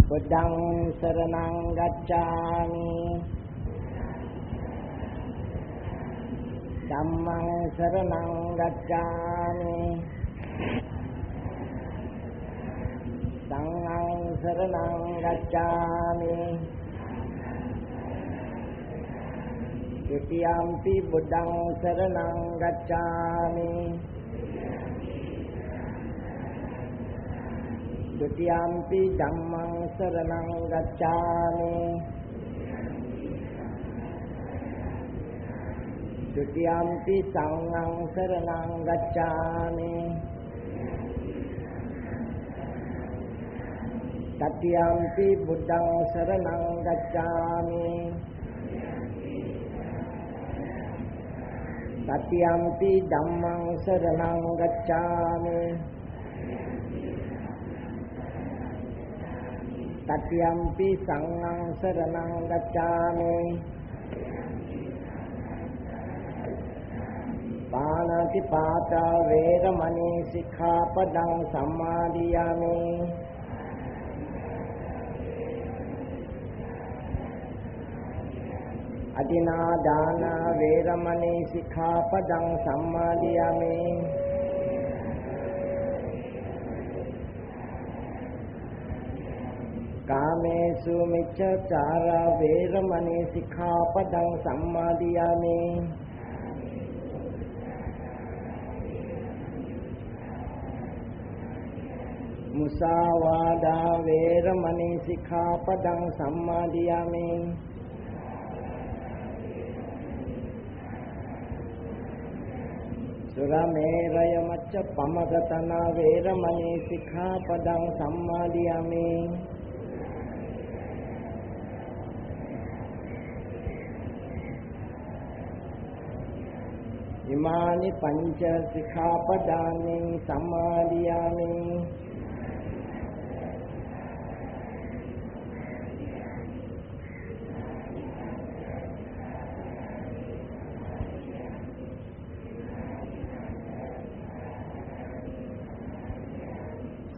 බුද්ධං සරණං ගච්ඡාමි. ධම්මං සරණං ගච්ඡාමි. සංඝං සරණං ගච්ඡාමි. ဒ ුතියම්පි බුද්ධං සරණං ගච්ඡාමි. ဒ ුතියම්පි ධම්මං සරණං ගච්ඡාමි. ဒ ුතියම්පි සංඝං සරණං ගච්ඡාමි. තතියම්පි බුද්ධං සරණං ගච්ඡාමි. තතියම්පි ධම්මං සරණං ගච්ඡාමි. තතියම්පි සංඝං සරණං ගච්ඡාමි. පාණාති පාතා වේරමණී සික්ඛාපදං සමාදියාමි. අදිනා දාන වේරමණී සික්ඛාපදං සම්මාදියාමි. කාමේසු මිච්ඡාචාරා වේරමණී සික්ඛාපදං සම්මාදියාමි. මුසාවාදා වේරමණී සික්ඛාපදං සම්මාදියාමි. සුරමේරය මච්ච පමගතන වේරමණී සික්ඛාපදං සම්මාදියාමි. ඉමානි පංච සික්ඛාපදානි සමාදියාමි.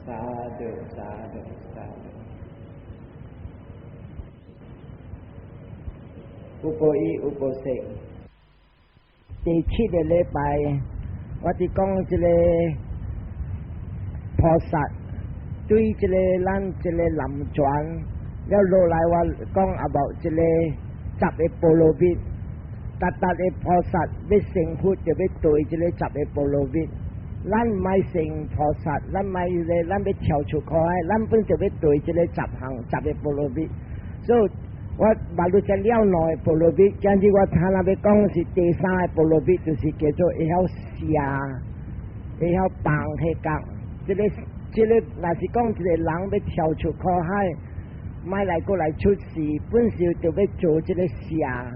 සාදු සාදු සාදු. 有報以有報說。第七個禮拜，我佇講這個菩薩對這個咱這個南傳了落來，我講 about 這個十個波羅蜜，逐逐個菩薩欲成佛就欲對這個十個波羅蜜。咱毋愛成菩薩，咱毋愛咧，咱欲跳出苦海，咱本就欲對這個十項十個波羅蜜。所以我捌你食了兩個波羅蜜，今日我聽若欲講是第三個波羅蜜，就是叫做會曉捨，會曉放彼角。這個這個，若是講一個人欲跳出苦海，莫來閣來出世，本身就欲做這個捨，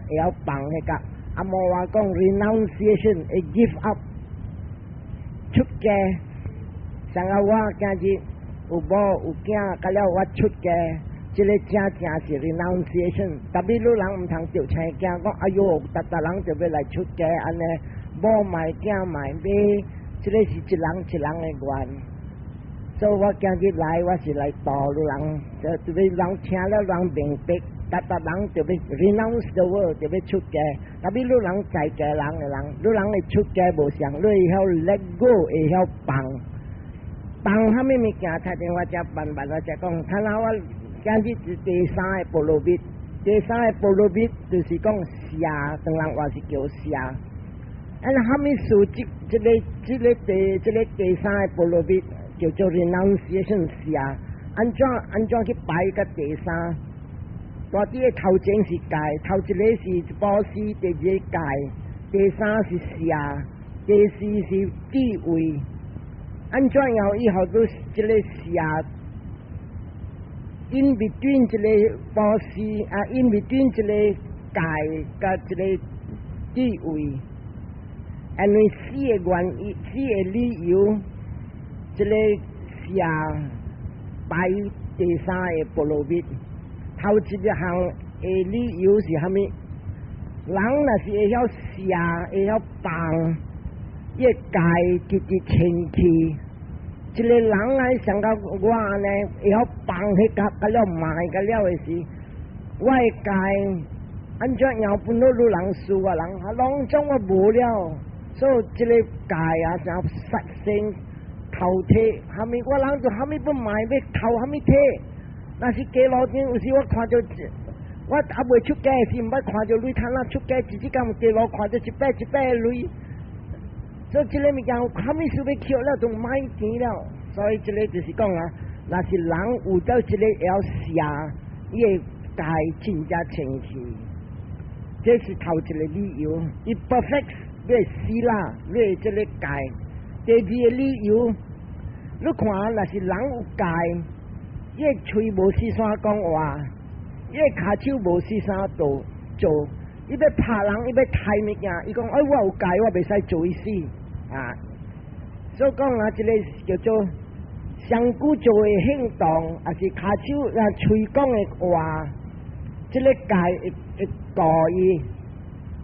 會曉放彼角。啊，無話講 renunciation，會 give up 出家。像啊，我今日有某有囝，到了我出家。這個正正是 renunciation，特別你人毋通著青驚，講哎喲，逐逐人就欲來出家按呢，某賣囝賣買，這個是一人一人的緣。所以我今日來，我是來度你人，就欲人聽了人明白，逐逐人就欲 renounce the world，就欲出家。特別你人在家人的人，你人會出家無相，你會曉 let go，會曉放，放啥物物件？頭前我才慢慢我才講，睇下我。今日是第三個波羅蜜，第三個波羅蜜就是講捨，當人話是叫捨。啊，啥物事？這這個這個第這個第三個波羅蜜叫做 renunciation 捨。按怎按怎去排個第三？大啲的頭前是戒，頭一個是布施，第二個戒，第三是捨，第四是智慧。按怎樣以後都這個捨？In between 這個布施啊，in between 這個戒佮這個智慧，因為四個原因、四個理由，這個捨排第三個波羅蜜。頭一個項的理由是啥物？人若是會曉捨，會曉放，伊個戒直直清氣，一個人啊，像甲我按呢，會曉放彼個甲了賣甲了的時，我的戒按怎樣分到愈人輸我人，攏總我無了，所以這個戒啊，像殺生、偷提，蝦米我人就蝦米欲賣欲偷蝦米提。若是街路頂有時我看著，我猶未出家時，毋捌看著鐳趁啊出家，一日工街路看著一筆一筆的鐳。所以這個物件蝦米事欲捡了，都莫錢了。所以這個就是講啊，若是人有到這個會曉捨，伊會戒真正清氣。這是頭一個理由，伊 perfect 你會死啦，你會這個戒。第二個理由，你看若是人有戒，伊的喙無時山講話，伊的跤手無時山做做，伊欲拍人，伊欲刣物件，伊講哎，我有戒，我袂使做伊死啊。所以講啊，這個叫做身軀做的行動，抑是跤手啊喙講的話，這個戒會會顧伊，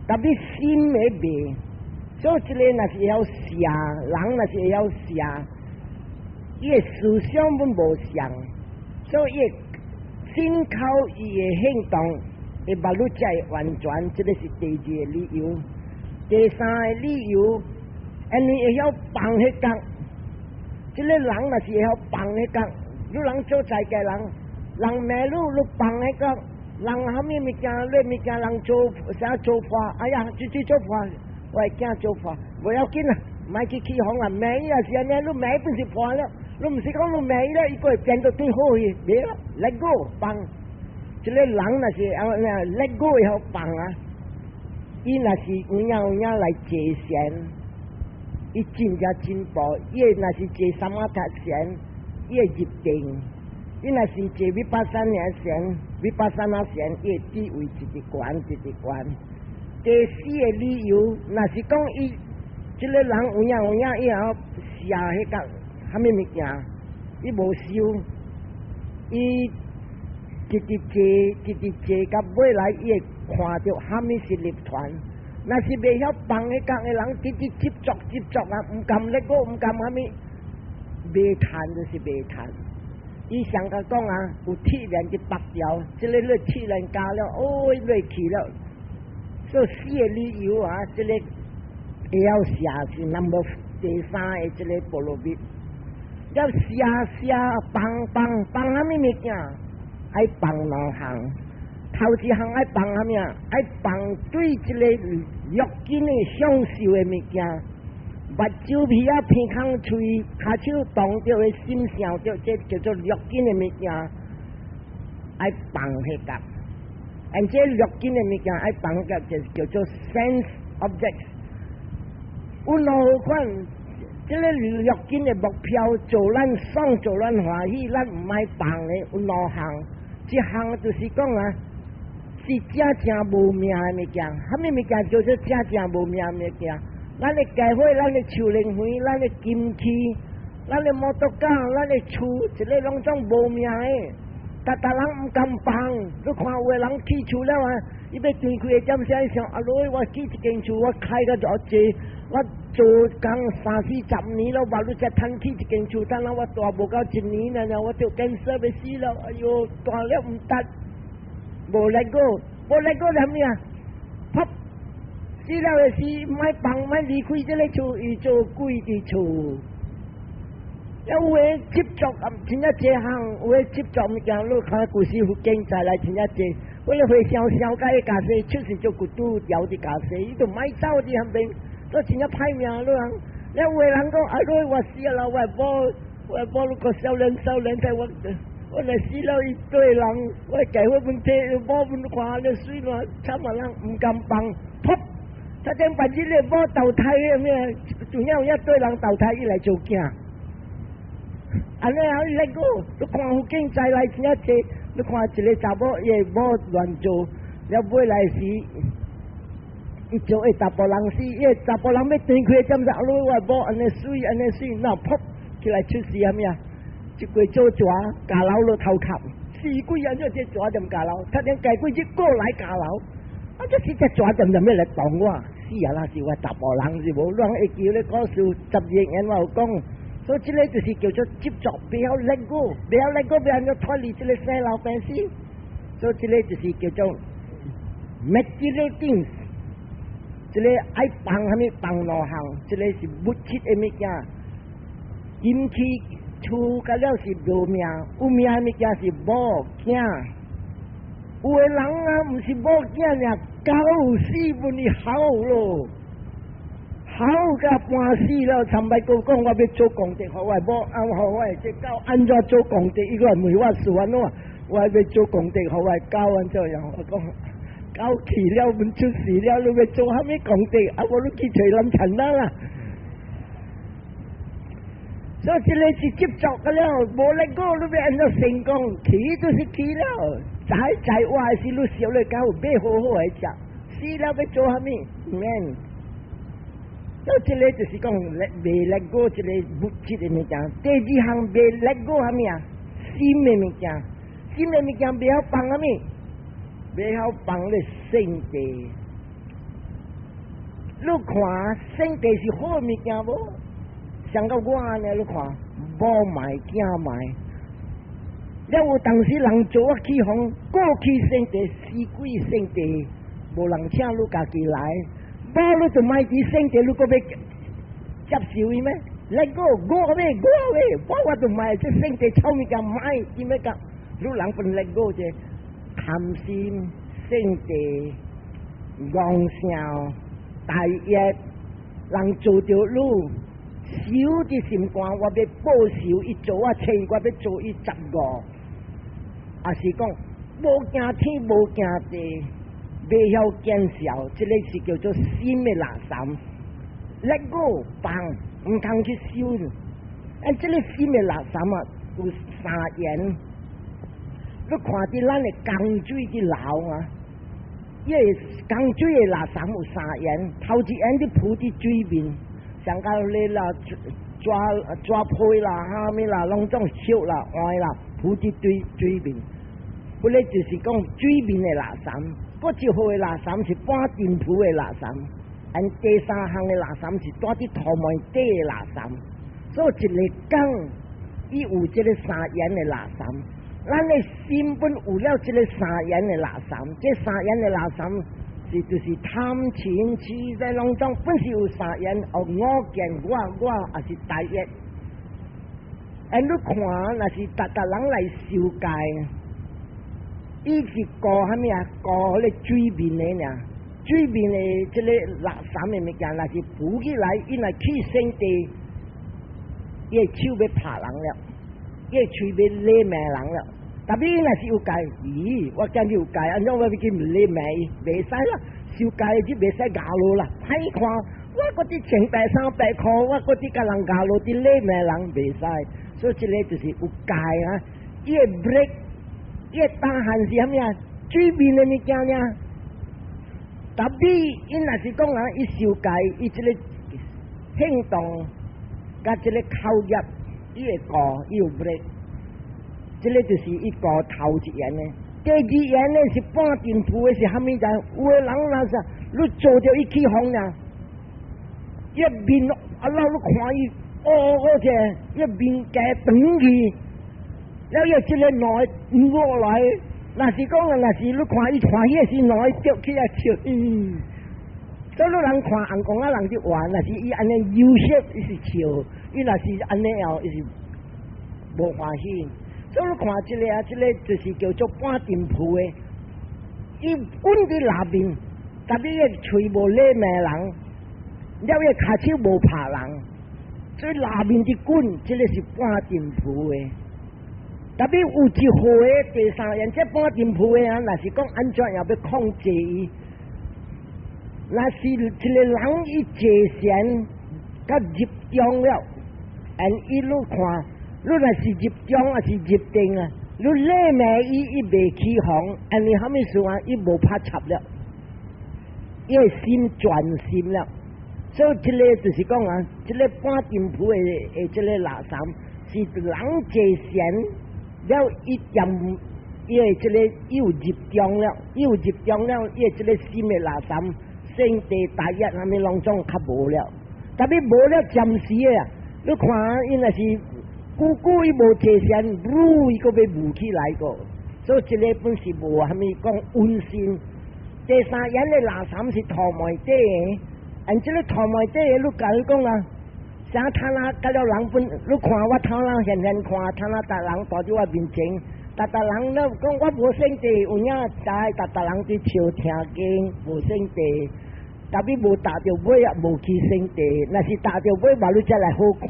特別心會袂。所以這個若是會曉捨，人若是會曉捨，伊的思想攏無相，所以伊的心口伊的行動會目愈才會完全，這個是第二個理由。第三個理由，因為會曉放彼工，這個人若是會曉放彼工，你人做在家人，人罵你，你放彼工，人蝦米物件，你物件人做啥做破，哎呀，這這做破，我的囝做破，無要緊啦，莫去起哄啦，罵伊也是按呢，你罵本是破了，你毋是講你罵伊了，伊閣會變做對好去，袂啦，let go 放，這個人若是按呢 let go 會曉放啊，伊若是有影有影來坐禪，伊真正進步，伊若是坐 samatha 禪，伊會入定；伊若是坐 vipassana 禪，vipassana 禪，伊會智慧一直懸，一直懸。第四個理由，若是講伊這個人有影有影，伊會曉捨彼個蝦米物件，伊無收，伊一直坐，一直坐，到尾來伊會看著蝦米是涅槃。若是袂曉放彼工的人，直直執著執著啊，毋甘咧個，毋甘蝦米，袂趁就是袂趁。伊上甲講啊，有鐵鏈就縛掉，這個你鐵鏈加了，哦，落去了。所以四個理由啊，這個會曉捨是 number 第三個這個波羅蜜。要捨捨放放放蝦米物件？愛放兩項。頭一項愛放蝦米啊？愛放對這個六根的享受的物件，目睭鼻仔鼻孔喙跤手動著的心想著，這叫做六根的物件，愛放彼個。而這六根的物件愛放彼個，就叫做 sense objects。有兩款，這個六根的目標做咱爽，做咱歡喜，咱毋愛放的有兩項，一項就是講啊，是正正無命的物件，蝦米物件叫做正正無命的物件？咱的家伙、咱的樹林園、咱的金器、咱的摩托車、咱的厝，一個攏總無命的。逐逐人毋甘放，你看有的人起厝了啊，伊欲斷開的點聲想，啊羅，我起一間厝，我開甲偌濟，我做工三四十年了，無你才趁起一間厝，等下我蹛無夠一年了，我著 cancer 欲死了，哎喲，蹛了毋值。無 let go，無 let go 啥物啊？噗！死了的時，莫放，莫離開這個厝，伊做鬼佇厝。有的執著啊，真正濟項，有的執著物件，你看舊時佛經再來真正濟。我咧回想想甲伊家世，出世做骨拄調佇家世，伊就莫走佇遐邊，都真正歹命你人。了有的人講，啊，你我死了，我某，我某你個少年少年在我。我若死了一堆人，我結婚問題，某阮看咧水爛，慘啊人毋甘放，噗！他頂別日咧某投胎的咩？仲有一堆人投胎伊來做囝。按呢啊，你個，你看佛經再來真正濟，你看一個查某伊某亂做，了尾來時，伊做會查埔人死，伊查埔人欲斷開，點子啊？你我某按呢媠，按呢媠，那噗起來出事啥物啊？一過做蛇，咬樓落頭殼，死鬼啊！這這蛇踮咬樓，他頂過幾日過來咬樓，啊！這是隻蛇踮踮欲來動我，死啊！那是我查埔人是無，咱會記咧故事十二緣我有講，所以這个就是叫做執著，袂曉 let go，袂曉 let go，欲按怎脫離這个生老病死。所以這个就是叫做 material things。這个愛放啥物放兩項，這个是物質的物件。金器厝甲了是無命，有命的物件是某囝。有的人啊，毋是某囝爾，狗死阮伊好咯，好甲半死了。尋擺閣講我欲做功德，予我某，啊，予我的這狗按怎做功德？伊閣來問我是按怎？我欲做功德，予我的狗按怎樣？我講狗去了，阮出事了，你欲做啥物功德？啊，無你去揣林田啦啦。所以這个是執著個了，無 let go，你欲按怎成功？去就是去了。在在活時你燒咧狗，欲好好來食，死了欲做啥物？免。所以這个就是講，袂 let go 這个物質的物件。第二項袂 let go 啥物啊？心的物件，心的物件袂曉放啥物？袂曉放咧勝地。你看勝地是好物件無？像個我按呢，你看某賣囝賣。了有當時人做我起哄，過去勝地死鬼勝地，無人請你家己來，無你就莫佇勝地，你閣欲接受伊咩？Let go，我欲，我欲，我我就莫這勝地臭物件莫，點欲講？你人本 let go 者貪心勝地，戇想大業，人做著你。仇佇心肝，我欲報仇，伊做我七，我欲做伊15。也是講無驚天，無驚地，袂曉見笑，這个是叫做心的垃圾。Let go 放，毋通去收。啊，這个心的垃圾啊，有三緣。你看佇咱的江水佇流啊，伊個江水的垃圾有三緣，頭一緣佇浮佇水面。像甲你啦，紙紙皮啦、蝦米啦，攏總燒啦、換啦，浮佇水水面。彼个就是講水面的垃圾，閣一號的垃圾是半沉浮的垃圾，按第三項的垃圾是蹛佇塗糜底的垃圾。所以一个江，伊有這个三緣的垃圾。咱的心本有了這个三緣的垃圾，這三緣的垃圾。是就是貪嗔痴這攏總本是有三緣，哦，我見我我也是大業。哎，你看，若是逐逐人來受戒，伊是顧啥物啊？顧彼個水面的爾，水面的這个垃圾的物件，若是浮起來，伊若去勝地，伊的手欲拍人了，伊的喙欲禮罵人了。特別伊若是有戒，咦，我今日有戒，按怎我欲去禮罵伊？袂使啦，受戒就袂使咬落啦。歹看，我閣佇穿白衫白褲，我閣佇共人咬落佇禮罵人袂使。所以這个就是有戒啊。伊會 break，伊會擔限是啥物啊？水面的物件爾。特別伊若是講啊，伊受戒，伊這个行動佮這个口業，伊會過，伊有 break。這个就是伊個頭一緣的，第二緣呢是半沉浮的是蝦米人？有的人若是你做著伊起風爾，伊面啊老你看伊烏嗰隻，伊面加長去，了伊這个兩個落來，若是講啊，若是你看伊歡喜的時，兩个著起來笑，嗯。所以你人看紅公仔人佇活，若是伊按呢憂色，伊是笑；伊若是按呢哦，伊是無歡喜。所以你看這个啊，這个就是叫做半沉浮的，伊滾佇內面，特別伊喙無禮罵人，了伊跤手無拍人，所以內面佇滾，這个是半沉浮的。特別有一回第三樣，這半沉浮的啊，若是講按怎樣欲控制伊，若是一个人伊坐禪佮入定了，按伊你看。你若是入中，抑是入定啊？你禮罵伊，伊袂起哄，按呢啥物事啊？伊無拍插了，伊的心轉心了。所以這个就是講啊，這个半沉浮的的這个垃圾是人坐禪了，伊掂伊的這个伊有入中了，伊有入中了，伊的這个心的垃圾，勝地大業啥物攏總較無了，特別無了暫時的啊。你看，伊若是久久伊無坐禪，愈伊閣欲浮起來個。所以這个本是無蝦米講穩心。第三眼的垃圾是塗糜底的，按這个塗糜底的，你共伊講啊，啥他那甲了人本，你看我頭腦現現看，他那逐人蹛佇我面前，逐逐人咧講我無聖地，有影知逐逐人佇笑聽經無聖地，特別無踏著尾也無去聖地，若是踏著尾，嘛你才來好看，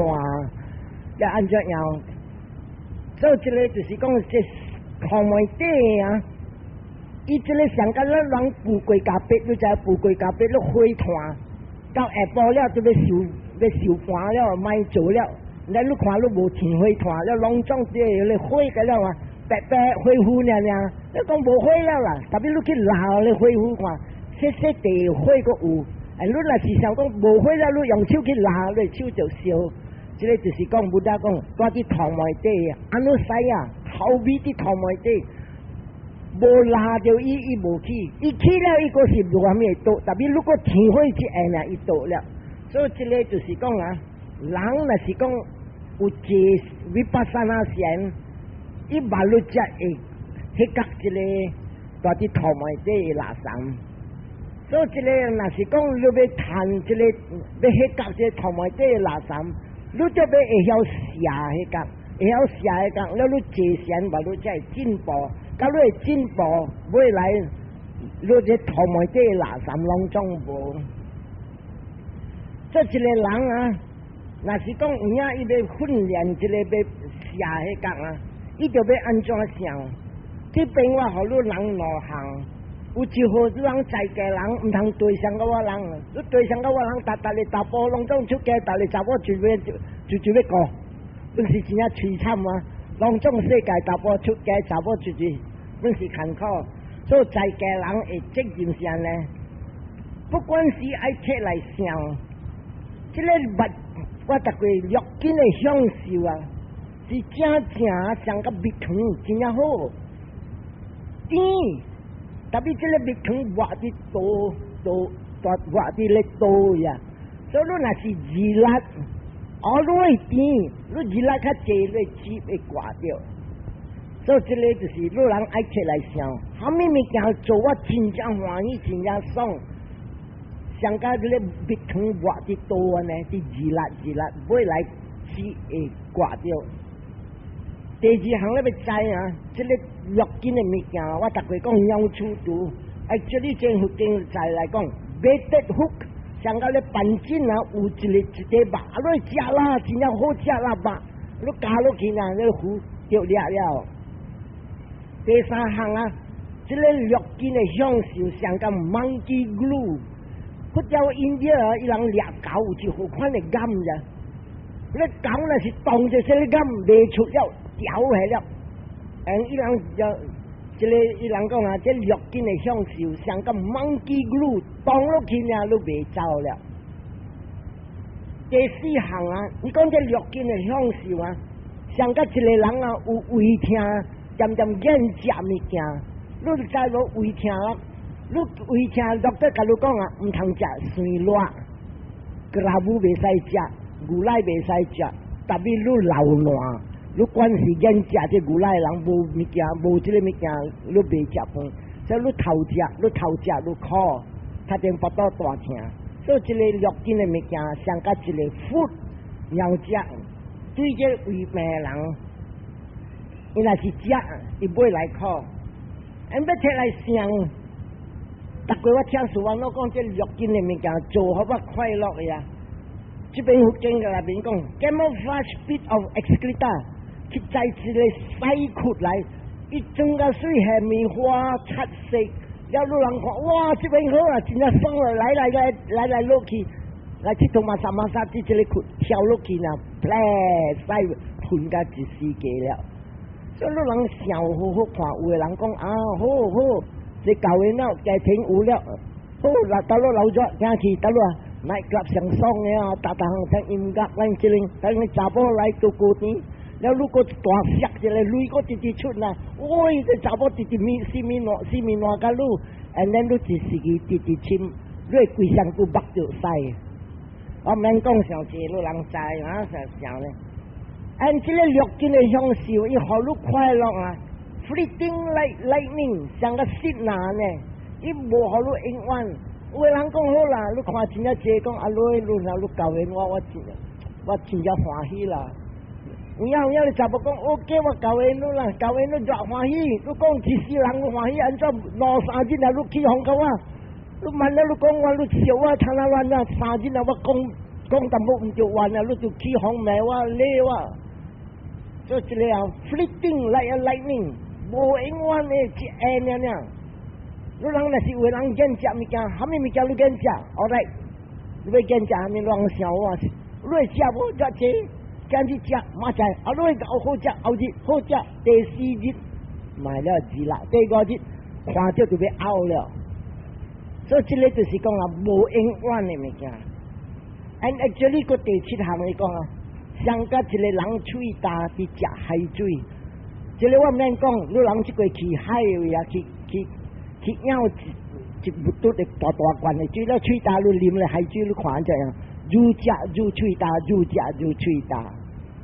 要按怎樣？所以這个就是講這塗糜底啊，伊這个上甲咱人富貴咖啡，你知富貴咖啡，你火炭到下晡了就欲收欲收盤了，莫做了。咱你看你無添火炭了，攏總這個火個了啊，白白火灰爾爾，你講無火了啦，特別你去撈咧火灰看，細細地火閣有。哎，你若是想講無火了，你用手去撈，你手就燒。這个就是講，Buddha 講，蹛佇塗糜底啊，按怎使啊？後尾佇塗糜底，無撈著伊，伊無起，伊起了，伊閣是無蝦米會倒。特別如果添火一下爾，伊倒了。所以這个就是講啊，人若是講有坐 vipassana 禪，伊嘛你才會彼覺這个蹛佇塗糜底的垃圾。所以這个若是講你欲趁這个欲彼覺這個塗糜底的垃圾，你就欲會曉捨彼覺，會曉捨彼覺，了你坐禪嘛，你才會進步。佮你會進步，未來你這塗糜底的垃圾攏總無。這一个人啊，若是講有影伊欲訓練這个欲捨彼覺啊，伊就欲按怎想？這邊我予你人兩項，有一號人在家人，毋通對上佮我人，你對上佮我人，逐逐个查埔攏總出家，逐个查某就欲就就欲顧，本是真正凄慘啊！攏總世界查埔出家，查某出去，本是艱苦。所以在家人的責任是按呢？不管是愛提來想，這个物我逐個六根的享受啊，是正正像個蜜糖，真正好。甜，特別這个蜜糖抹佇刀刀，抹抹佇咧刀呀。所以你若是熱力，哦，你會甜，你熱力較濟，你舌會掛著。所以這个就是你人愛提來想，蝦米物件做我真正歡喜，真正爽。像佮這个蜜糖抹佇刀按呢，佇熱力熱力，尾來舌會掛著。第二項你欲知啊，這个六根的物件，我逐過講鳥鼠毒，哎，這裡這佛經在來講，baited hook，像佮咧板筋啊，有一个一塊肉，你食啦，真正好食啦肉，你咬落去啊，你魚著掠了。第三項啊，這个六根的享受，像佮 monkey glue，佛教印度啊，伊人掠狗有一好款的鹼咋，你狗若是當著這个鹼袂出了。掉下了，嗯，伊人就這个伊人講啊，這六根的享受，像個 monkey glue，當落去呢，都袂走了。第四項啊，你講這六根的享受啊，像個一個人啊，有胃疼，漸漸厭食物件，你知無胃疼啊？你胃疼，doctor共你講啊，毋通食酸辣，kerabu 袂使食，牛奶袂使食，特別你流汗。你管是厭食這牛奶人無物件，無這個物件，你袂食飯，所以你頭食，你頭食你苦，較定腹肚大疼。所以這個六根的物件，像佮一個 food 鳥食，對這個胃病的人，伊若是食，伊尾來苦。𪜶欲提來想，逐過我聽師父攏講，這六根的物件做予我快樂的呀。這邊佛經內面講，camouflage pit of excreta。去摘一個屎窟來，伊裝甲媠下面花七色，了你人看，哇，這邊好啊，真正爽啊！來來來來來落去，來𨑨迌嘛啥嘛啥，佇這个窟跳落去呢，啪，屎噴甲一世界了。所以你人想好好看，有的人講啊，好好，這舊的了，家庭有了，好，來到落老咗，聽去倒落 night club 上爽的啊，逐逐項聽音樂，咱這個等查某來做歌甜。了如果大摔一个淚閣直直出來，喂，這查某直直面死面爛死面爛甲你，and then 你一時期直直深，你規身軀目著屎。我免講上濟，你人知啊？想想咧。按這个六根的享受，伊予你快樂啊，fleeting like lightning，像個剎那呢，伊無予你永遠。有的人講好啦，你看真正濟講阿女，你若你交緣我，我真正歡喜啦。有影有影，你查某講 OK，我交緣你啦，交緣你偌歡喜。你講一世人歡喜，按怎兩三日啊？你起哄共我，你萬一你講我，你笑我，聽哪亂啊？三日啊，我講講淡薄毋著完啊，你就起哄罵我、鬧我。所以這个啊，fleeting like a lightning，無永遠的一下爾爾。你人若是有的人厭食物件，啥物物件你厭食？Alright，你欲厭食啥物？人想我，你會食無？遮濟，今日食，明仔載，啊，你會好食，後日好食，第四日買了字啦，第五日看著就欲嘔了。所以這个就是講啊，無永遠的物件。And actually 閣第七項來講啊，像佮一個人喙焦佇食海水，這个我免講，你人這過去海位啊，去舀一一嘟的大大罐的水，了喙焦你啉咧海水，你看怎樣？愈食愈喙焦，愈食愈喙焦。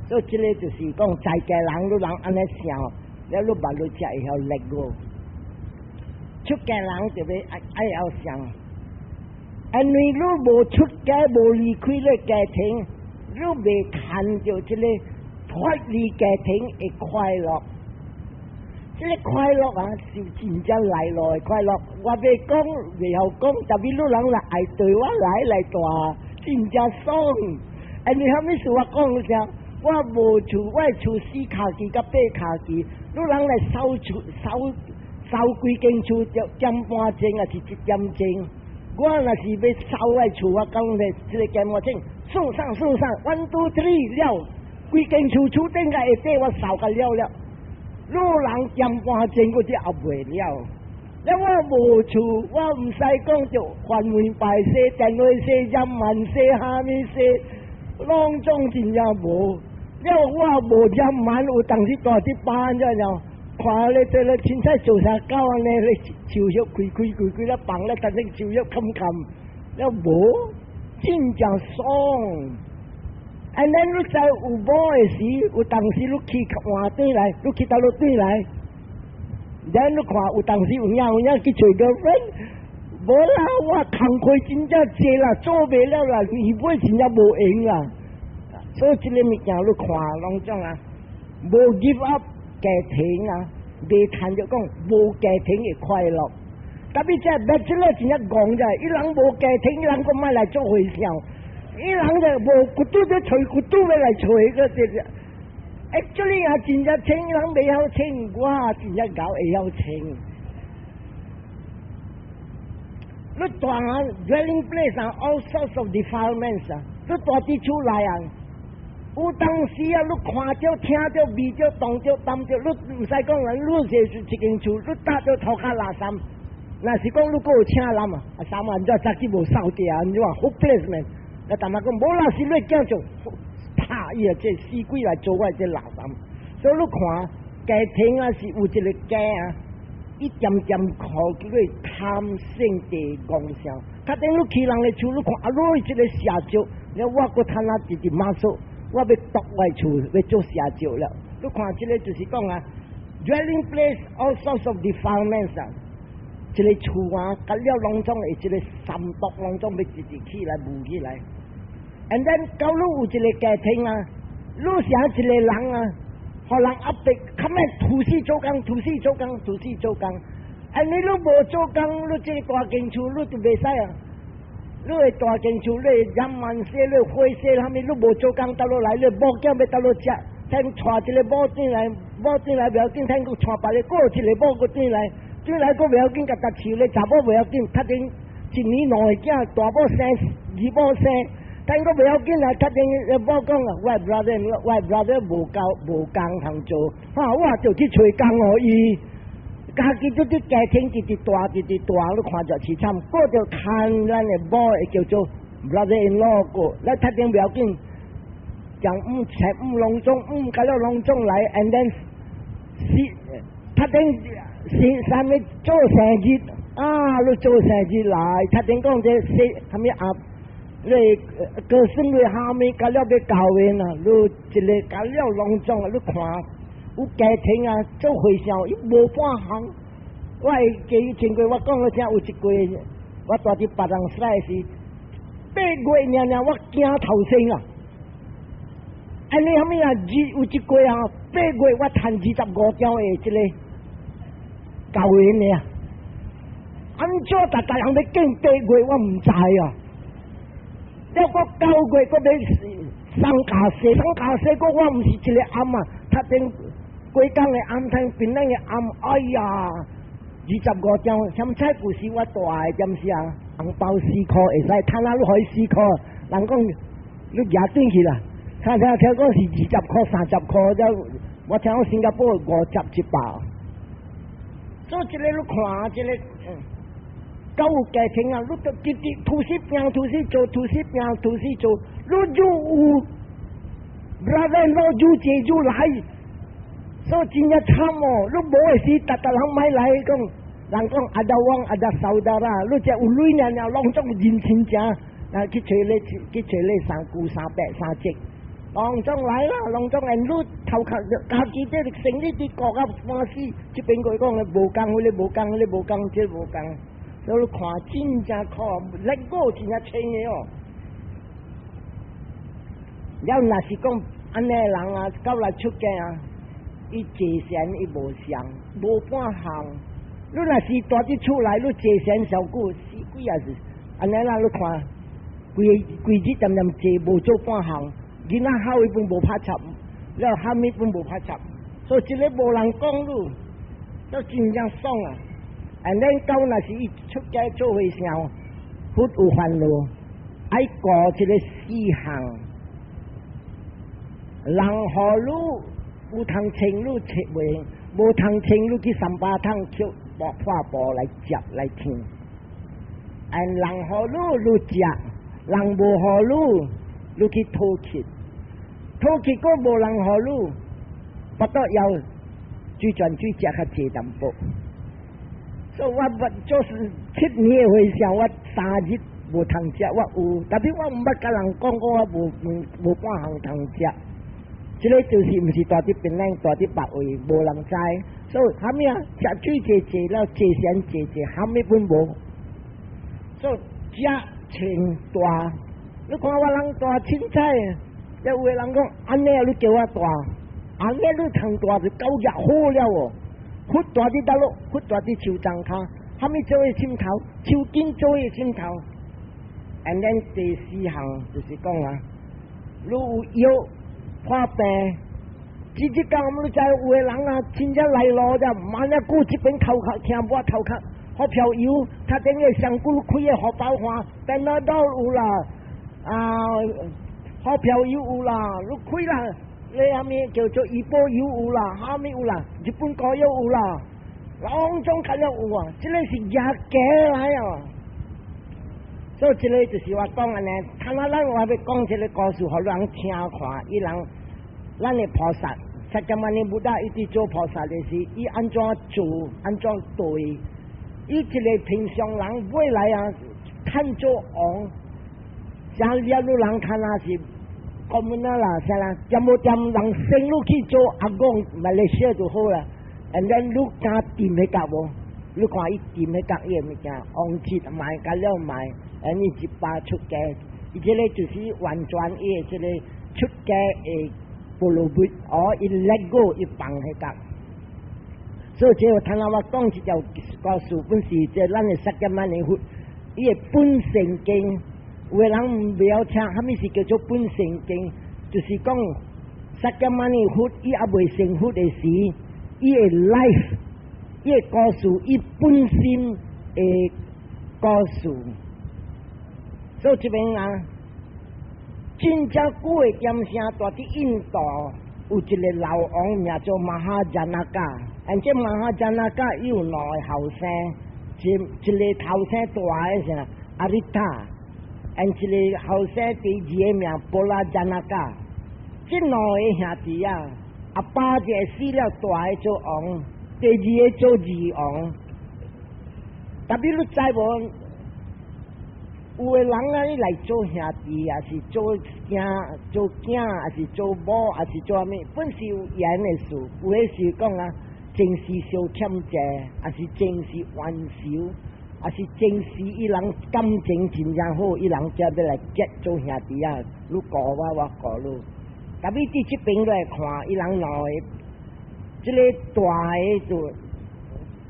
所以這个就是講，在家人你人按呢想，了你捌你才會曉 let go。出家人就欲愛愛曉想，因為你無出家無離開咧家庭，你袂看著這个脫離家庭的快樂。這个快樂啊，是真正來路的快樂。我欲講袂曉講，特別你人來愛對我來來蹛，真正爽。因為啥物事我講你聽，我無厝，我的厝四跤支佮八跤支，你人來掃厝掃掃規間厝，就點半鐘抑是一點鐘。我若是欲掃我的厝，我講咧，這个點半鐘，數上數上，one two three 了，規間厝厝頂共下底我掃甲了了。你人點半鐘我就也袂了。了我無厝，我毋使講著煩門排洗、電話洗、染萬洗、蝦米洗，攏總真正無。了我無染萬，有當時蹛佇班這樣，看咧這咧凊彩做啥狗按呢咧樹葉開開開開咧放咧，等陣樹葉冚冚，了無真正爽。And then 你知有某的時，有當時你去換轉來，你去佗落轉來，then 你看有當時有影有影去揣 girlfriend，無啦，我工課真正濟啦，做袂了啦，年尾真正無閒啦。所以這个物件你看攏總啊，無 give up 家庭啊，袂趁著講無家庭的快樂。特別這 bachelor 真正戇者，伊人無家庭，伊人閣莫來做和尚。伊人就無骨肚咧揣骨肚欲來揣個這個，actually 啊真正清，伊人袂曉清，我真正𠢕會曉清。你蹛啊，dwelling place 啊，all sorts of defilements 啊，你蹛佇厝內啊，有當時啊，你看著、聽著、味著、動著、擔著，你毋使講啦，你是一間厝，你搭著塗跤垃圾。若是講你閣有請人啊，啊三萬怎早起無掃地啊，你話 hopeless man。那淡仔講無啦，是你囝就拍伊啊，這死鬼來做我這垃圾。所以你看家庭啊，是有一个家啊，一點點靠叫做貪勝地妄想。較頂你去人的厝，你看啊，你這个邪咒，了我閣趁啊直直馬說，我欲奪我的厝，欲做邪咒了。你看這个就是講啊，dwelling place all sorts of defilements 啊，這个厝啊，甲了攏總會這个三毒攏總欲直直起來浮起來。And then 到你有一个家庭啊，你成一个人啊，予人壓迫，較咩吐死做工，吐死做工，吐死做工。啊，你你無做工，你這个大間厝你就袂使啊。你的大間厝，你染顏色，你灰色，啥物，你無做工，倒落來，你某囝欲倒落食，聽帶一个某轉來，某轉來袂要緊，聽閣帶別个，閣有一个某閣轉來，轉來閣袂要緊，共逐飼咧查某袂要緊，較頂一年兩個囝，大某生，二某生。但閣袂要緊啊！較頂某講啊，我 brother，我 brother 無夠無工通做，哈，我就去揣工予伊。家己都佇家庭直直蹛直直蹛，你看著悽慘。閣著牽咱的某會叫做 brother in law 個，咱較頂袂要緊，將五七五攏總五甲了攏總來，and then 是較頂是啥物做生日啊？你做生日來，較頂講這說啥物啊？你個生你下面甲了欲交緣啊，你一个甲了攏總啊，你看有家庭啊，做和尚伊無半項。我會記前過我講了聽有一過，我蹛佇別人使時8月爾爾，我驚頭生啊！按呢啥物啊？二有一過啊，八月我趁25張的這个交緣的啊！按怎逐逐人欲見八月，我毋知啊！了閣9月閣欲送家說，送家說閣我毋是一个暗啊，讀頂規工的暗，聽檳榔的暗，哎呀！25張，啥彩故事我大的點是啊？紅包4箍會使，趁啊你予伊四箍，人講你舉轉去啦。聽聽聽講是20箍、30箍，了我聽講新加坡50一百。所以這个你看，這个夠有家庭啊，你都直直吐司餅吐司做，吐司餅吐司做，你就有 brother-in-law 就借就來，所以真正慘哦！你無的時，逐逐人莫來講，人講 ada wang ada saudara，你這有鐳爾爾，攏總認親情，啊去揣你去揣你三姑三伯三叔，攏總來啦，攏總按你頭殼家己這個生理佇顧甲歡喜，這邊個講的無仝，彼个無仝，彼个無仝，這個無仝。所以你看真正苦，let go 真正清的哦。了若是講按呢人啊，到來出家啊，伊坐禪伊無相，無半項。你若是蹛佇厝內，你坐禪小久，死鬼也是按呢啦。你看，規規日恬恬坐，無做半項，囡仔吼伊攏無拍插，了蝦米攏無拍插，所以這个無人講你，都真正爽啊！And then 到若是伊出家做和尚，佛有煩惱，愛顧這个四項，人予你有通穿你穿袂，無通穿你去三巴桶捡破布來接來添。And 人予你你食，人無予你，你去討乞，討乞閣無人予你，不得要水泉水食較濟淡薄。所以我捌做是7年的和尚，我3日無通食，我有，但是我毋捌共人講過我無無半項通食。這个就是毋是蹛佇檳榔，蹛佇別位，無人知。所以蝦米啊？食水濟濟了，坐禪濟濟，蝦米攏無。所以食穿蹛，你看我人蹛凊彩，有的人講按呢你叫我蹛，按呢你通蹛就夠額好了哦。佛蹛佇佗落，佛蹛佇樹叢跤，蝦米做伊枕頭，樹根做伊枕頭。And then 第四項就是講啊，你有藥破病，這這工你知有的人啊，真正來路者，萬一久這邊頭殼聽無頭殼，好飄油，他頂個上骨開个荷包花，Panadol 有啦，啊，好飄油有啦，你開啦。你蝦米叫做醫保油有啦，蝦米有啦，日本膏藥有啦，攏總較了有啊！這个是壓假來啊！所以這个就是我講按呢，看下咱我欲講這个故事，予人聽看，伊人咱的菩薩，釋迦牟尼佛伊佇做菩薩的時，伊按怎做，按怎對？伊一个平常人未來啊，趁做王，像了路人看啊是。講乜啦？啥啦？掂無掂人生你去做阿公，馬來西亞就好啦。And then 你敢掂彼角無？你看伊掂彼角伊的物件，王子賣甲了賣，and 伊一百出家，伊這个就是完全伊的這个出家的波羅蜜，哦，伊 let go，伊放彼角。所以這個頭仔我講這條故事，本是這咱的釋迦牟尼佛，伊的本生經。有的人毋曉聽，啥物是叫做本生經？就是講釋迦牟尼佛伊猶未成佛的時，伊的 life，伊的故事，伊本身的故事。所以這邊啊，真正久的點聲，蹛佇印度有一个老王名做 Mahajanaka，and 這 Mahajanaka 伊有兩个後生，一一个頭生大的是 Arittha。and 一个後生第二个名 Pulajanaka，這兩个兄弟啊，阿爸一个死了，大个做王，第二個做二王。特別你知無？有的人啊，伊來做兄弟，抑是做囝、做囝，抑是做某，抑是做啥物，本是有緣的事。有的是講啊，前世相欠債，抑是前世冤仇，抑是前世伊人感情真正好，伊人才欲來結做兄弟啊。你顧我，我顧你。特別佇這邊來看，伊人兩個，這个大的就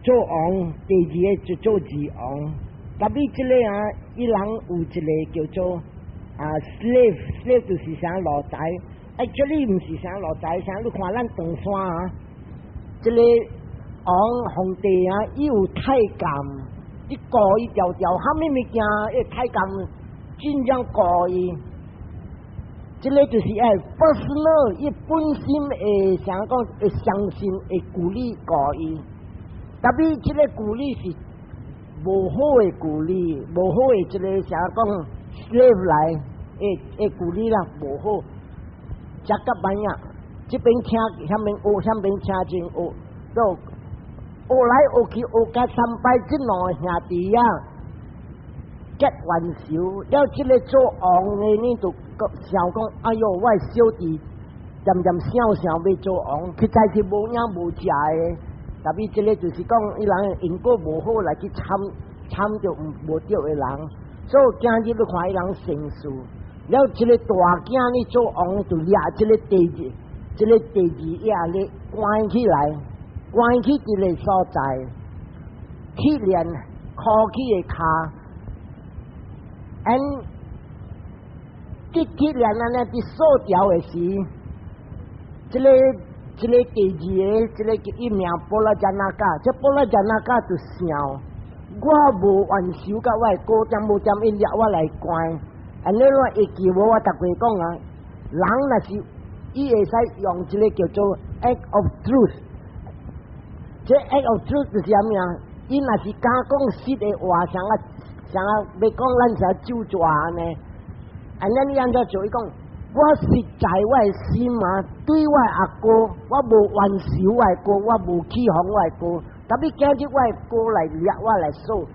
做王，第二个就做二王。特別這个啊，伊人有一个叫做啊 slave，slave 就是啥奴才。Actually 毋是啥奴才，啥你看咱唐山啊，這个王皇帝啊，伊有太監，伊顧伊條條，啥物物件，伊太監真正顧伊。這个就是愛 personal，伊本身會啥講會相信會鼓勵顧伊。特別這个鼓勵是無好的鼓勵，無好的這个啥講 slave 來會會鼓勵啦，無好。食甲歹啊，這邊聽，遐邊學，遐邊聽真學，都學來學去學甲三擺，這兩个兄弟啊結冤仇，了這个做王的呢就想講，哎喲，我的小弟漸漸想想欲做王，實在是無影無食的。特別這个就是講，伊人因果無好來去參參著無對的人，所以今日你看伊人成事，了這个大囝呢做王就掠這个第二，這个第二仔咧關起來，關去一个所在，鐵鏈箍起的跤，and 佇鐵鏈按呢佇鎖牢的時，這个第二个，這个叫伊名波羅迦那嘎，這波羅迦那嘎就想，我無冤仇佮我的哥，點無點伊掠我來關，按呢我會記無？我逐過講啊，人若是伊會使用這个叫做 act of truth，這 act of truth 就是啥物啊？伊若是敢講實的話，像啊像啊，欲講咱是咒詛呢？按呢你按怎做？伊講，我實在我的心啊，對我的阿哥，我無冤仇我的哥，我無欺哄我的哥。特別今日我的哥來掠我來鎖，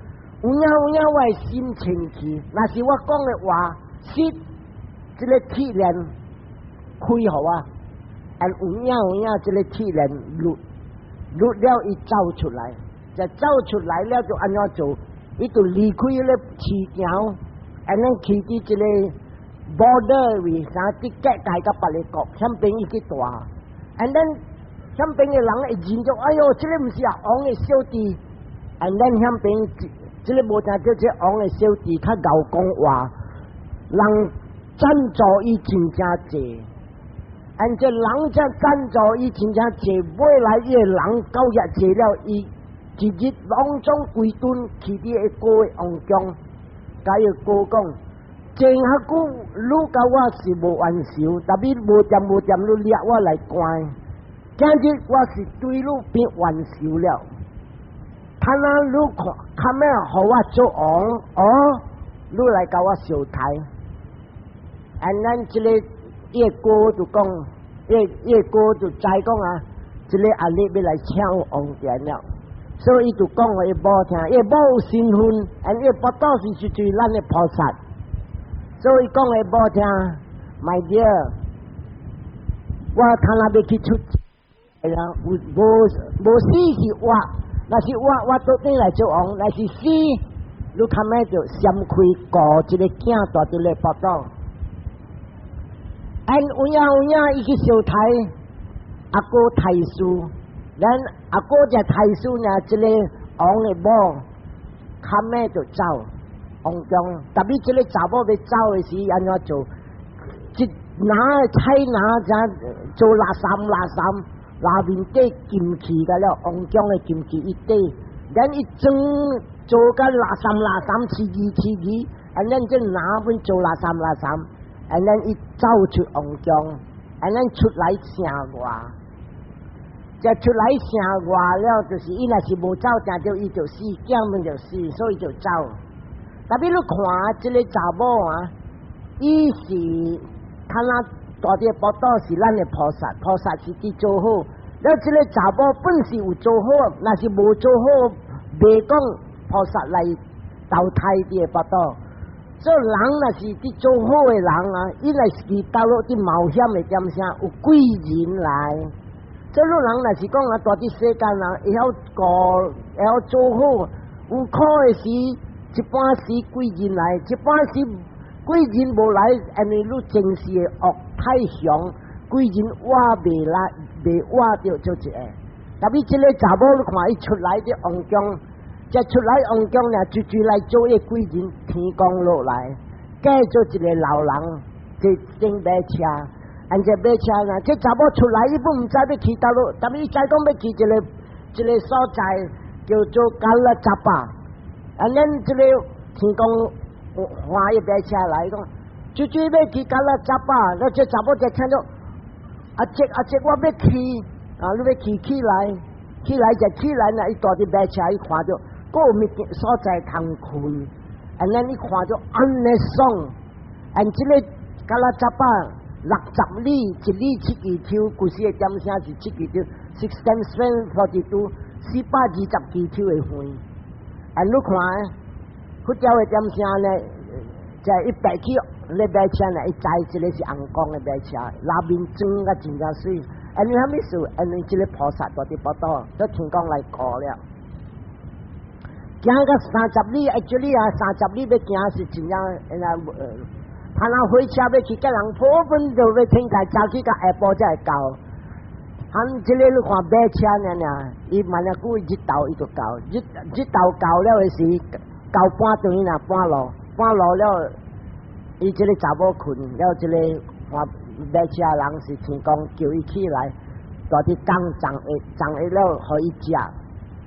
有影有影我的心清氣。若是我講的話實，這个鐵鏈開予我，and 有影有影這个鐵鏈落落了，伊走出來，就走出來了就按怎做？伊就離開彼个市場，and then 去佇這个 border 位，啥佇隔界佮別个國，遐邊伊去蹛，and then 遐邊的人會認著，哎喲，這个毋是啊王的小弟，and then 遐邊這个無聽著這王的小弟較𠢕講話，人贊助伊真正濟，and 這人這贊助伊真正濟，尾來伊的人夠遐濟了，伊一日攏總規頓去佇个哥的王宮，共伊哥講。前較久，你佮我是無冤仇，特別無恬無恬你掠我來關，今日我是對你變冤仇了。看啊，你看，較尾予我做王，哦，你來共我相刣。And then 這个伊哥就講，伊哥就知講啊，這个阿力欲來搶王權了，所以伊就講予伊某聽，伊某有身份，and 伊腹肚是屬於咱的菩薩。所以講予某聽，My dear，我看那欲去出，哎呀，有無無死是活，若是活我倒轉來做王，若是死，你較尾就閃開顧一个囝蹛佇咧腹肚。And 有影有影，伊去相刣阿哥刣死，咱阿哥只刣死呢，這个王的某，較尾就走。王宮，特別這个查某欲走的時，按怎做？一拿菜籃怎做垃圾垃圾，內面底金器個了，王宮的金器一底，咱一裝做甲垃圾垃圾，黐字黐字，and then 這籃本做垃圾垃圾，and then 伊走出王宮，and then 出來城外，這出來城外了，就是伊若是無走，定著伊就死，囝們就死，所以就走。特別你看這个查某啊，伊是看那蹛佇腹肚是咱的菩薩，菩薩是佇做好。了這个查某本是有做好，若是無做好，袂講菩薩來投胎佇個腹肚。所以人若是佇做好的人啊，伊若是去倒落佇冒險的點聲有貴人來。這路人若是講啊，蹛佇世間人會曉過，會曉做好，有苦的時，一般時貴人來，一般時貴人無來，因為你前世的惡太強，貴人倚袂來，袂倚著做一個。特別這個查某，你看伊出來佇王宮，這出來王宮呢，就就來做一個貴人，天公落來，嫁做一個老人，坐頂馬車。按這馬車呢，這查某出來，伊本毋知欲去佗落，但伊知講欲去一個一個所在叫做加拉雜巴。啊，咱這個天公歡伊馬車來講，就就欲去加拉雜巴，那這查某就聽著，阿叔阿叔，我欲去，啊，你欲去起來，起來就起來呢，伊蹛佇馬車，伊看著，閣有物件所在通睏，啊，咱伊看著按呢爽，按這個加拉雜巴。60里，一里七支抽，舊時的點聲是七支抽，6 times 7 42，420支抽的遠。啊，你看，佛教的點聲呢，就一白去，咧馬車呢，伊載一個是紅光的馬車，內面裝甲真正媠。因為啥物事？因為這個菩薩蹛佇腹肚，都天公來顧了。行到30里，actually 啊，三十里欲行是真正，呃。他若火車欲去，佮人普本就欲天界早起到下晡才會到。他這個你看馬車爾爾，伊慢仔久日頭伊就到，日日頭到了的時，到半頓若半路，半路了，伊這個查某睏了，這個看馬車人是天公叫伊起來，蹛佇工送下送下了，予伊食。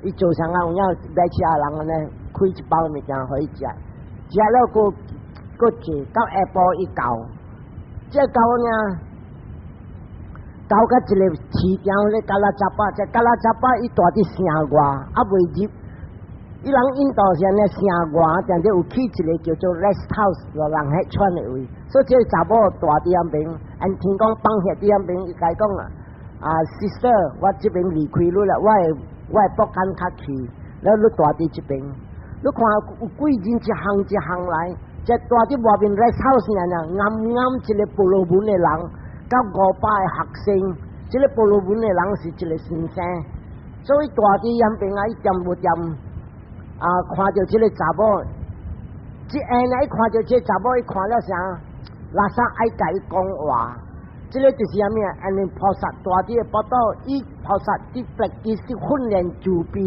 伊做啥啊？有影馬車人按呢，開一包物件予伊食，食了閣。閣坐到下晡伊到，這到呢，到到一個市場咧，加拉雜巴，這加拉雜巴伊蹛佇城外，猶未入。伊人印度是按呢城外，定定有起一個叫做 rest house，予人歇喘的位。所以這個查某蹛佇遐爿，按天公放下佇遐爿，伊共伊講啊，啊，sister，我這邊離開你啦，我的北間較去，了你蹛佇這邊，你看有貴人一項一項來。這蹛佇外面 rest house 爾爾，啱啱一個婆羅門的人，佮500個學生，這個婆羅門的人是一個先生，所以蹛佇遐爿啊，伊恬無恬啊，看著這個查某，這下呢，伊看著這個查某，伊看了啥？垃圾愛共伊講話，這個就是啥物啊？因為菩薩蹛佇個腹肚，伊菩薩佇 practice 訓練慈悲。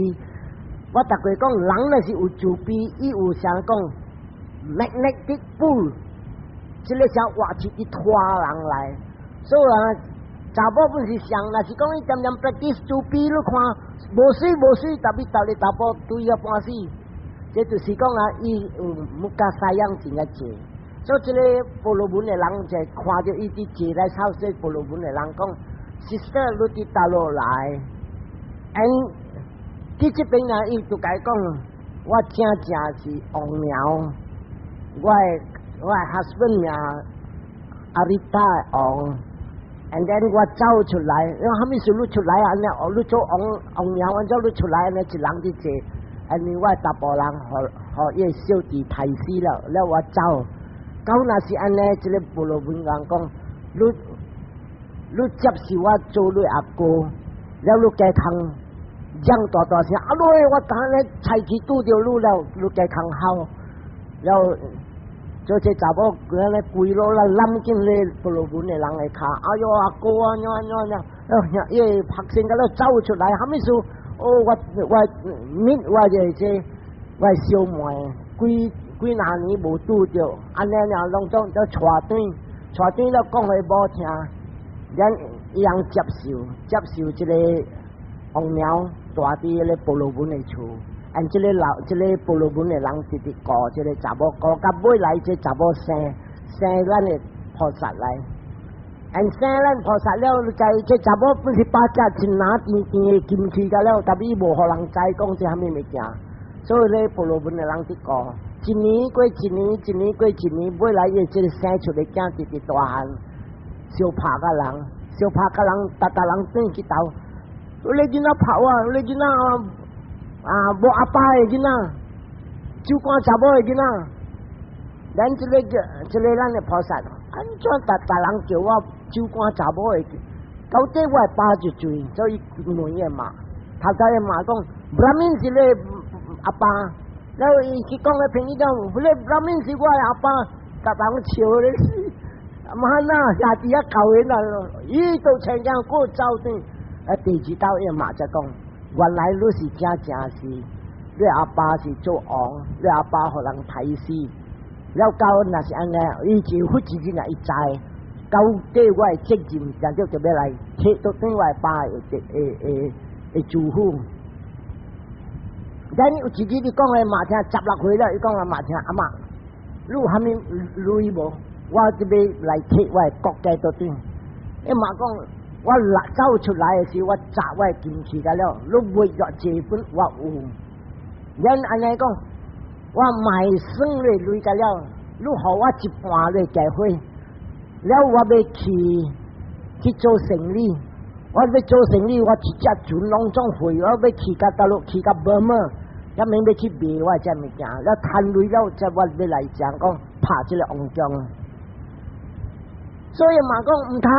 我逐過講，人若是有慈悲，伊有啥講？magnetic pull，這個像活去去拖人來，所以啊，查某本是像，若是講伊恬恬 practice 慈悲，你看無媠無媠，特別逐日查埔對啊半死，這就是講啊，伊有木加西樣真正濟，所以這個婆羅門的人就看著伊佇坐來抄這婆羅門的人講，sister 你佇佗落來，and 佇這邊啊，伊就共伊講，我正正是王娘。我的 husband 名阿麗達王，and then 我走出來，因為啥物事你出來按呢，你做王王娘，按怎你出來按呢一人佇坐，因為我查埔人予伊小弟刣死了，了我走，到若是按呢，這個婆羅門人講，你你接受我做你阿哥，了你加通講大大聲，阿女，我剛咧菜去拄著你了，你加通好，了。做這查某佢咧跪落來攬緊咧婆羅門的人的跤，哎喲阿哥啊，怎怎怎，伊個學生佮咧走出來，啥物事？哦，我我面我這這我小妹，幾幾若年無拄著，按呢爾攏總都帶轉，帶轉了講予某聽，咱伊人接受接受這個王娘蹛佇彼個婆羅門的厝。按這個老這個婆羅門的人直直顧這個查某，顧到尾來這查某生生咱的菩薩來，按生咱菩薩了，在這查某本是把隻真拿甜甜的金喙甲了，但伊無予人知講這啥物物件，所以咧婆羅門的人佇顧，一年過一年，一年過一年，尾來伊這個生出的囝直直大漢，相拍佮人，相拍佮人，逐逐人轉去投，你囡仔拍我，你囡仔啊，無阿爸的囡仔，酒館查某的囡仔，咱這個咱的菩薩，按怎逐逐人叫我酒肝查某的，到底我的爸就醉，所以問伊媽，頭家的媽講，Brahmin 是你阿爸，然後伊去講個朋友講，彼个 Brahmin 是我的阿爸，逐人笑咧死。媽那兄弟啊教人啊，伊都親像過走轉，啊，第二道伊媽才講，原來你是真正是，你阿爸是做王，你阿爸予人刣死。了到若是按呢，伊就負責任啊，伊知，到底我的責任，然後就欲來提到對我的爸的的的的祝福。咱有一日伊講的嘛聽16歲了，伊講的嘛聽阿嬤，你有啥物鐳無？我這欲來提我的國家倒轉。伊媽講，我來走出來的時，我砸我的金錢個了，你買偌濟本我有。咱按呢講，我賣耍咧鐳個了，你予我一半咧機會，了我欲去去做生意，我欲做生意，我一隻船攏總會，我欲去甲大陸，去甲burma，一面欲去賣我這物件，了趁鐳了，才我欲來講講拍這个王將。所以嘛講毋通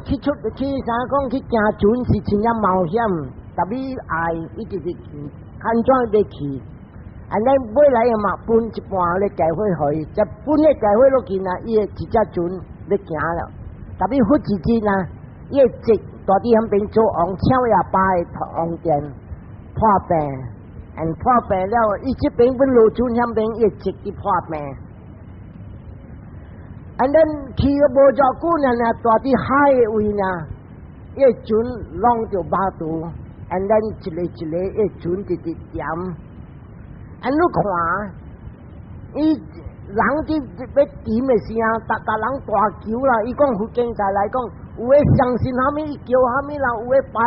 去出去啥講去行船是真正冒險，特別愛伊就是安怎欲去。按呢尾來嘛分一半咧機會予伊，這分咧機會落去呢，伊會一隻船欲行了。特別佛自己呢，伊會直蹛佇彼邊做王，請伊阿爸的王殿破病，and 破病了，伊這邊阮落船遐邊，伊會直去破病。And then 去個無偌久呢，呢蹛佇海的位呢，伊船挵著碼肚，and then 一个一个伊船直直沉。按你看，伊人佇欲沉的時啊，逐逐人大求啦。伊講佛經在來講，有的相信啥物，伊求啥物啦，有的拜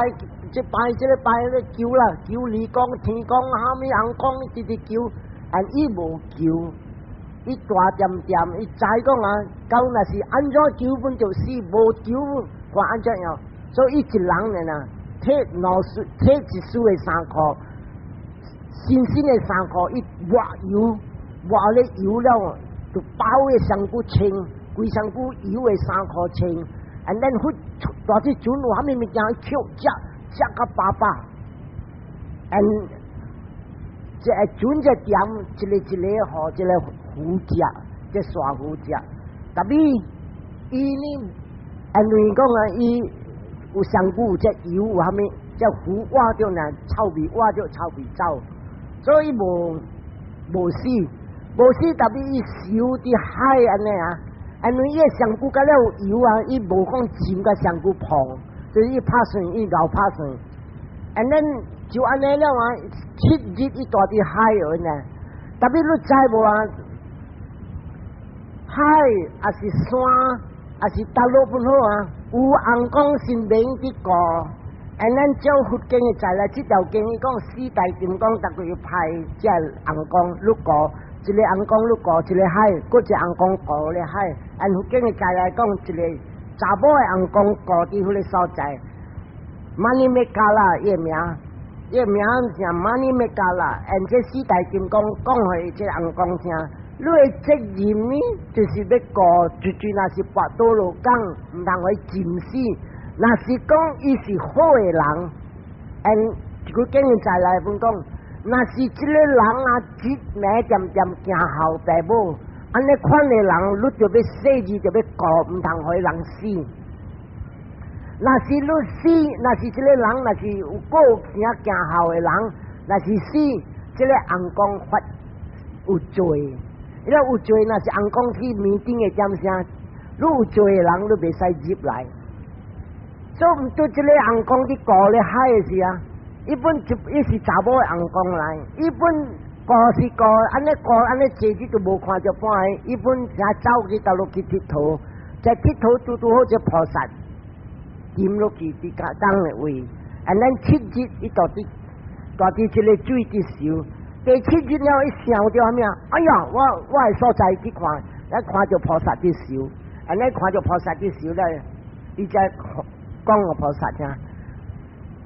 這拜這个拜彼个求啦，求離公天公啥物尪公，直直求，但伊無求，伊大恬恬，伊知講啊，到若是按怎求本就死，無求看按怎樣，所以伊一人爾啦，提兩束，提一束的衫褲。新新的衫褲，伊抹油，抹咧油了，就包的身軀穿，規身軀油的衫褲穿，and then 佛蹛佇船有啥物物件，抾食食甲飽飽，and 這個船這點一个一个予這个魚食，這沙魚食，特別伊呢，因為講啊，伊有身軀有這油有啥物，這魚挖著呢臭味挖著臭味走。所以無無死，無死，特別伊游佇海按呢啊，因為伊的身軀甲了有油啊，伊無講浸甲身軀膨，就是伊拍算，伊𠢕拍算，and then 就按呢了啊，7日伊蹛佇海裏呢，特別你知無啊？海抑是山，抑是大陸本好啊，有尪公神明佇顧。按咱照佛經的在來，這條經伊講四大金剛，逐個要派這尪公入顧，一個尪公入顧一个海，閣一個尪公顧咧海。按佛經的在來講，一个查某的尪公顧佇彼个所在。Manimekala 伊的名，伊的名叫 Manimekala。按這四大金剛講予這尪公聽，你的責任呢，就是欲顧，絕對若是跋倒落港，毋通予伊浸死。若是講伊是好的人，and 一句經驗再來分講，若是這個人啊，一暝恬恬行孝爸母，按呢款的人，你就欲細膩就欲顧，毋通予人死。若是你死，若是這個人，若是有過行行孝的人，若是死，這个尪公發有罪，伊有罪，若是尪公去暝頂的點聲，你有罪的人，你袂使入來。所以毋對這个尪公佇顧咧海的時啊，伊本就伊是查某的尪公來，伊本顧是顧，按呢顧按呢坐佇都無看著半个，伊本才走去倒落去𨑨迌，在𨑨迌拄拄好這菩薩沉落去佇甲當的位，and then 7日伊蹛佇蹛佇這个水佇游，第七日了伊想著啥物啊？哎呀，我我的所在去看，一看著菩薩佇游，按呢看著菩薩佇游咧，伊才講予菩薩聽，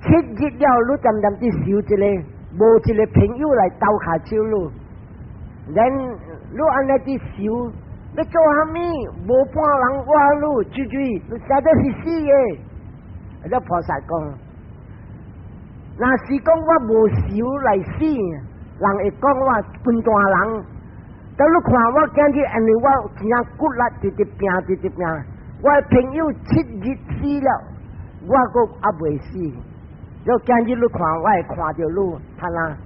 七日了，你恬恬佇游一个，無一个朋友來兜跤手你，then 你按呢佇游，欲做啥物？無半人活你，追追，你實在是死的。了菩薩講，若是講我無仇來死，人會講我笨蛋人。但你看我今日，因為我真正骨力，直直拼，直直拼。我的朋友7日死了，我閣猶未死。了今日你看，我會看著你，睇啦。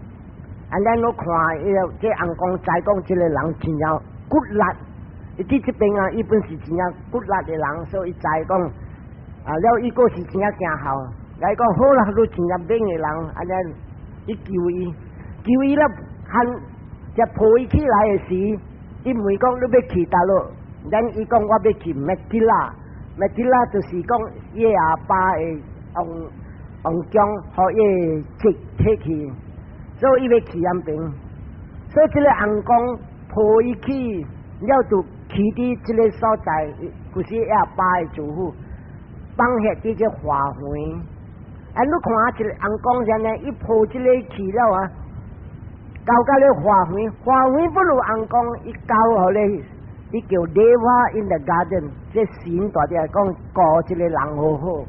按呢我看，伊個這翁公知講，這個人真正骨力。伊佇這邊啊，伊本是真正骨力的人，所以伊知講啊，了伊閣是真正行孝。來講好啦，你真正猛的人，按呢伊救伊，救伊了，還才抱伊起來的時，伊問講你欲去佗落？咱伊講我欲去 Mithila，Mithila 就是講伊阿爸的王王宮，予伊接提去，所以伊欲去遐邊。所以這個翁公抱伊去，了就去佇這個所在，就是伊阿爸的祖父，放下佇這花園。啊，你看一個翁公啥呢？伊抱這個去了啊，到到咧花園，花園不如翁公，伊交予咧，伊叫 Deva in the garden，這神蹛佇講顧這個人好好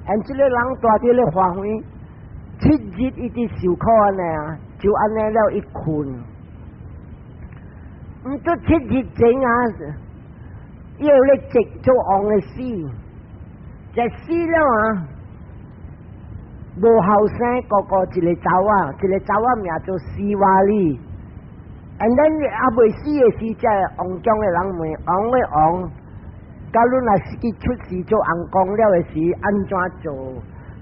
，and 這個人蹛佇咧花園，7日伊佇受苦按呢啊，就按呢了伊睏。毋做7日前啊，伊有咧直做王的死，這死了啊，無後生，個個一個查某，一個查某名做絲瓦里。And then 猶未死的時，這王宮的人問王的王，假如若是去出世做翁公了的時，按怎做？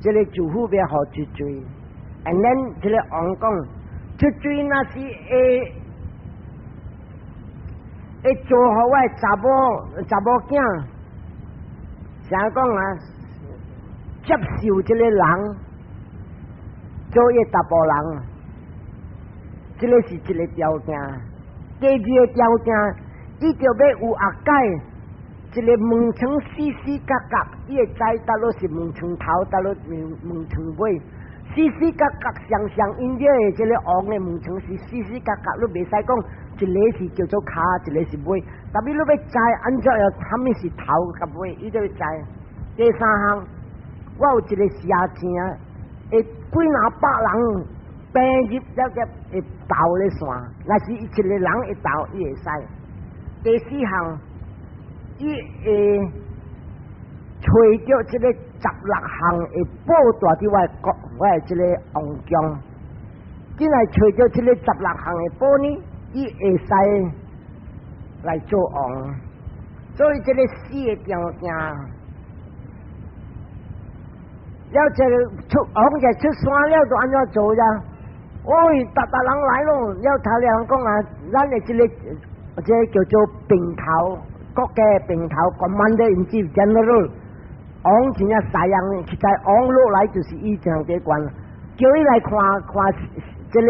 這個祖父欲予出罪。And then 這個王講出罪若是會會做予我的查某查某囝，啥講啊？接受這個人做伊查埔人，這個是一個條件。第二個條件，伊著欲有後蓋，一個門窗四四角角，伊會知佗落是門窗頭，佗落門門窗尾，四四角角相相因的這個王的門窗是四四角角，你袂使講一個是叫做跤，一個是尾，特別你欲知按怎樣，啥物是頭佮尾，伊就欲知。第三項，我有一個邪正，會幾若百人病入了個會鬥咧線，若是一個人會鬥，伊會使。第四項，伊會揣著這個16項的寶蹛佇我的國，我的這個王宮。進來揣著這個十六項的寶呢，伊會使來做王。所以這個四個條件。了這個出王就出山了，就按怎做呀？喂，逐逐人來咯，了頭人講啊，咱的這個這個叫做兵頭，國家的兵頭，Commander in chief general，王真正西樣，實在王落來就是伊上這關，叫伊來看看這個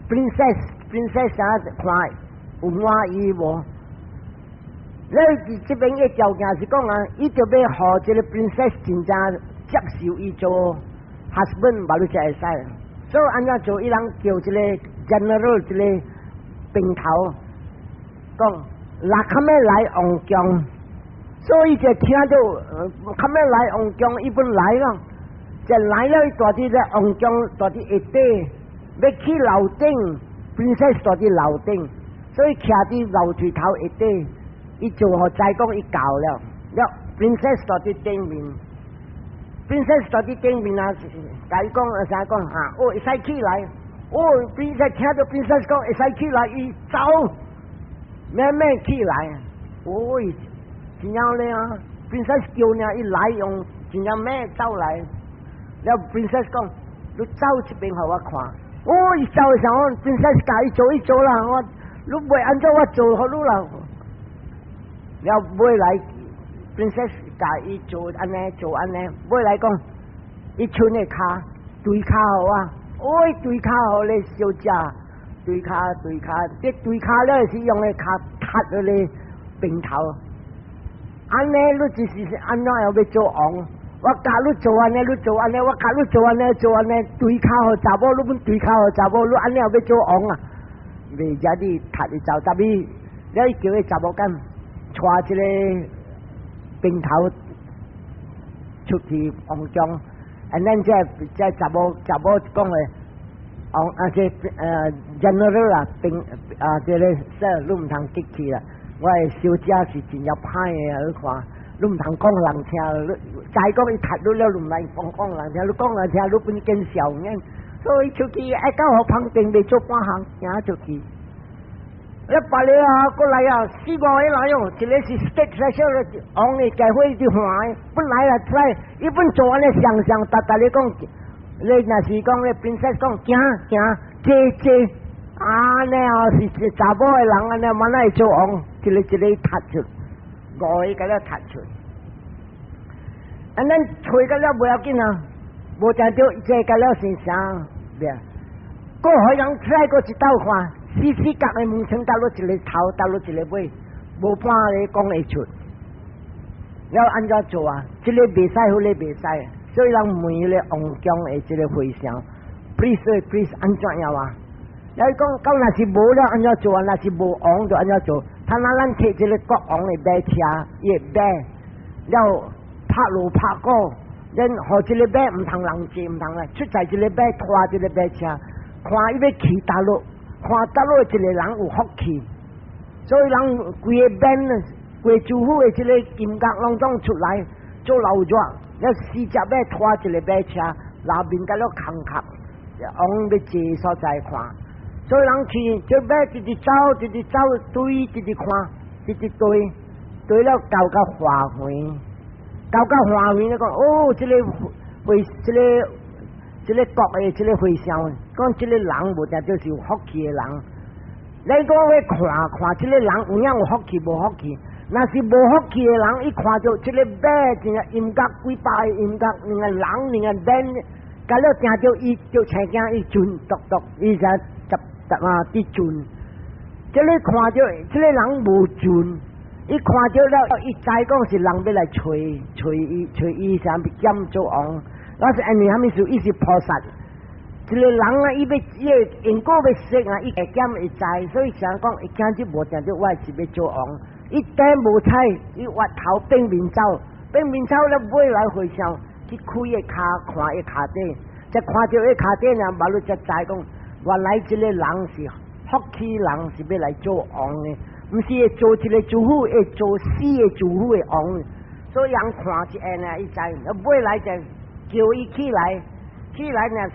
princess princess 啊，看有滿意無？了這邊的條件是講啊，伊就欲予這個 princess 真正接受伊做 husband，無你才會使。所以按怎做？伊人叫這個 general 這個兵頭講，若較欲來王宮，所以就聽到較欲來王宮，伊本來咯，就來了伊蹛佇咧王宮，蹛佇下底，欲去樓頂，princess 蹛佇樓頂，所以徛佇樓梯頭下底，伊就予知講伊到了，了 princess 蹛佇頂面。princess 蹛佇頂面啊，共伊講啥講哈？哦，會使起來，哦，princess 聽到 princess 講會使起來，伊走，慢慢起來，哦，真正咧啊！princess 叫呢，伊來用真正慢走來，了 princess 講，你走這邊予我看，哦，伊走的時候，princess 共伊做伊做啦，我你袂按怎我做予你啦，了尾來 princess 共伊做按呢做按呢，尾來講，伊伸个跤對跤予我，哦，對跤予咧小姐，對跤對跤，這對跤了是用个跤踢落咧兵頭，按呢你就是按怎樣欲做王？我教你做按呢，你做按呢，我教你做按呢，做按呢，對跤予查某，你本對跤予查某，你按呢欲做王啊？袂遮你踢伊走，特別了伊叫彼查某囝帶這个兵頭出去王宮，and then 這查某講的，王啊這general 啊兵啊這个 sir 你毋通激氣啦，我的小姐是真正歹的啊，你看，你毋通講人聽，你知講伊踢你了，你毋來講講人聽，你講人聽，你本見笑眼，所以出去愛到予旁邊袂做半項，行出去。一別個啊，過來啊，四五個人喲，一個是 state treasurer，王的家伙佇看的，本來啊出來，伊本做按呢雙雙逐逐咧講，你若是講咧 princess 講行行坐坐，啊呢啊是查某的人按呢，嘛會做王，一个一个踢出，五个共了踢出，按呢揣個了無要緊啊，無定著這個了是啥？咩？閣予人出來閣一鬥看。四四角的門窗，搭落一个頭，搭落一个尾，無半个講會出。了按怎做啊？這个袂使，彼个袂使，所以人問彼个王宮的這个和尚，please please 按怎樣啊？了伊講，到若是無了按怎做啊？若是無王就按怎做？他那咱提這个國王的馬車，伊的馬了拍鑼拍鼓，咱予這个馬毋通人坐，毋通來出在這个馬拖這个馬車，看伊欲去佗落。看佗落一个人有福氣，所以人規个 band 規主婦的這个金角攏總出來做老熱，了四隻馬拖一個馬車，內面甲了空殼，往欲坐所在看，所以人去這馬直直走，直直走，對，直直看，直直對，對了到到花園，到到花園咧講，哦，這个會這个。這个國的這个和尚講，這个人無定就是有福氣的人。你講欲看看這个人有影有福氣無福氣？若是無福氣的人，伊看著這个馬真正音樂幾百个音樂，兩个人兩个馬，甲了聽著伊就青驚伊轉獨獨，伊才十十啊佇轉。這个看著這个人無轉，伊看著了，伊知講是人欲來揣揣伊揣伊，想欲減做王。我是按呢，啥物事？伊是菩薩，一个人啊，伊欲伊个因果欲識啊，伊會減會知，所以想講，伊今日無定著我是欲做王，伊等無彩，伊越頭變面走，變面走了尾來和尚去開伊跤，看伊跤底，才看著伊跤底呢，馬路才知講，原來這个人是福氣人，是欲來做王的，毋是會做一个主婦，會做四个主婦的王，所以人看一眼啊，伊知，尾來就叫伊起來，起來呢，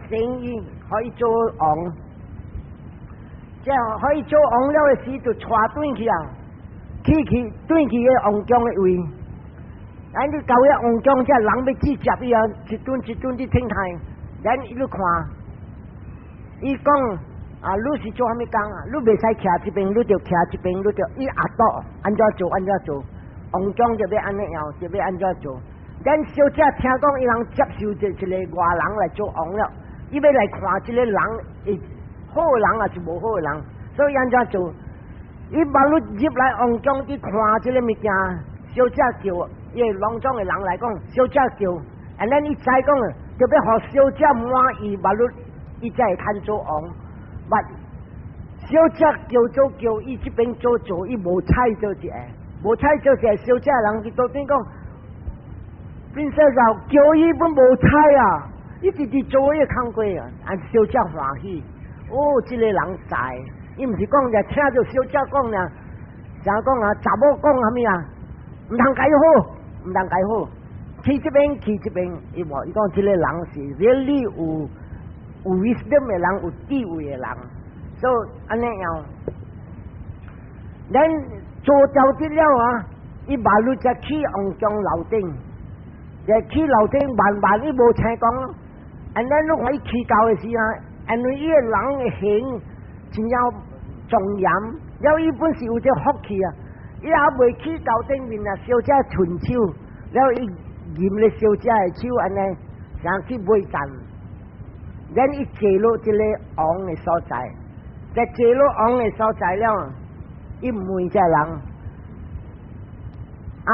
生伊予伊做王，這予伊做王了的時就帶轉去啊，去去轉去彼王宮的位。咱你到遐王宮，這人欲去接伊啊，一陣一陣佇等待，咱伊咧看，伊講啊，你是做啥物工啊？你袂使徛這邊，你著徛這邊，你著伊阿倒按怎做按怎做，王宮就欲按呢樣，就欲按怎做。咱小姐聽講，伊人接受這一个外人來做王了，伊欲來看這个人，會好人抑是無好的人，所以按怎做？伊馬路入來王宮去看這个物件，小姐叫伊攏總的人來講，小姐叫，and then 伊知講，就欲予小姐滿意，馬路伊才會肯做王。But 小姐叫做叫，伊這邊做做，伊無睬做一個，無睬做一個，小姐人去倒轉講。Princess 叫伊本無睬啊！伊直直做伊个工課啊，按小姐歡喜。哦，這个人在，伊毋是講就聽著小姐講呢，怎講啊？查某講啥物啊？毋通共伊好，毋通共伊好。去這邊去這邊，伊無伊講這个人是 really 有 wisdom 的人，有智慧的人，所以按呢樣。咱做掉得了啊！伊馬路才去王宮樓頂。就去樓頂慢慢伊無聽講，and then 你看伊去到的時啊，因為伊个人的形真正莊嚴，了伊本是有這福氣啊，伊猶未去到頂面啊，小姐伸手，了伊握咧小姐的手按呢，想去買讚，咱伊坐落這个王的所在，在坐落王的所在了，伊問這人。啊，